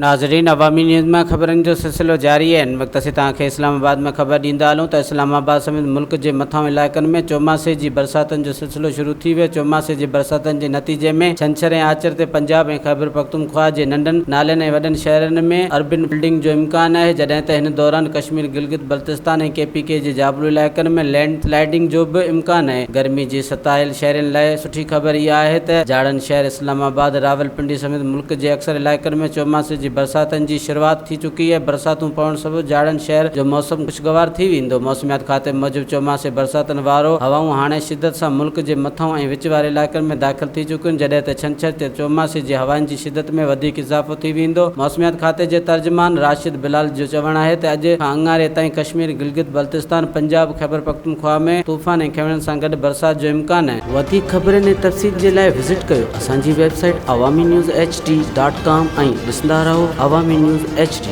ناظرين عوامي نيوز مان خبرن جو سلسلو جاري آهي. هن وقت اسين توهان کي اسلام آباد مان خبر ڏيندا هلون ته اسلام آباد سميت ملڪ جي مٿانهون علائقن ۾ چوماسي جي برساتن جو سلسلو شروع ٿي ويو. چوماسي جي برساتن جي نتيجي ۾ ڇنڇر ۽ آچر تي پنجاب ۽ خيبرپختونخواهه جي ننڍن نالين ۽ وڏن شهرن ۾ اربن فلڊنگ جو امڪان آهي جڏهن ته هن دوران ڪشمير، گلگت بلتستان ۽ ڪي پي ڪي جي جابلو علائقن ۾ لينڊ سلائيڊنگ جو به امڪان آهي. گرمي جي ستايل شهرين لاء سٺي خبر اها آهي ته جاڙن شهر اسلام آباد، راولپنڊي سميت ملڪ جي اڪثر علائقن ۾ چوماسي جي برساتن جي شروعات ٿي چڪي آهي، برساتون پوڻ سبب جاڙن شهر جو موسم خوشگوار ٿي ويندو. موسميات کاتي موجب چوماسي برساتن وارو هوائون هاڻي شدت سان ملڪ جي مٿانهون ۽ وچ واري علائقن ۾ داخل ٿي چڪيون جڏهن ته ڇنڇر تي چوماسي جي هوائن جي شدت ۾ وڌيڪ اضافو ٿي ويندو. موسميات کاتي جي ترجمان راشد بلال جو چوڻ آهي ته اڄ کان اڱاري تائين ڪشمير، گلگت بلتستان، پنجاب، خيبرپختونخواهه ۾ طوفان ۽ کنوڻين سان گڏ برسات جو امڪان آهي. وڌيڪ خبرن ۽ تفصيل جي لاء وزٽ ڪيو اسان جي website Awami news H D dot com ۽ ڏسندا رهو عوامي نيوز ايڇ ڊي.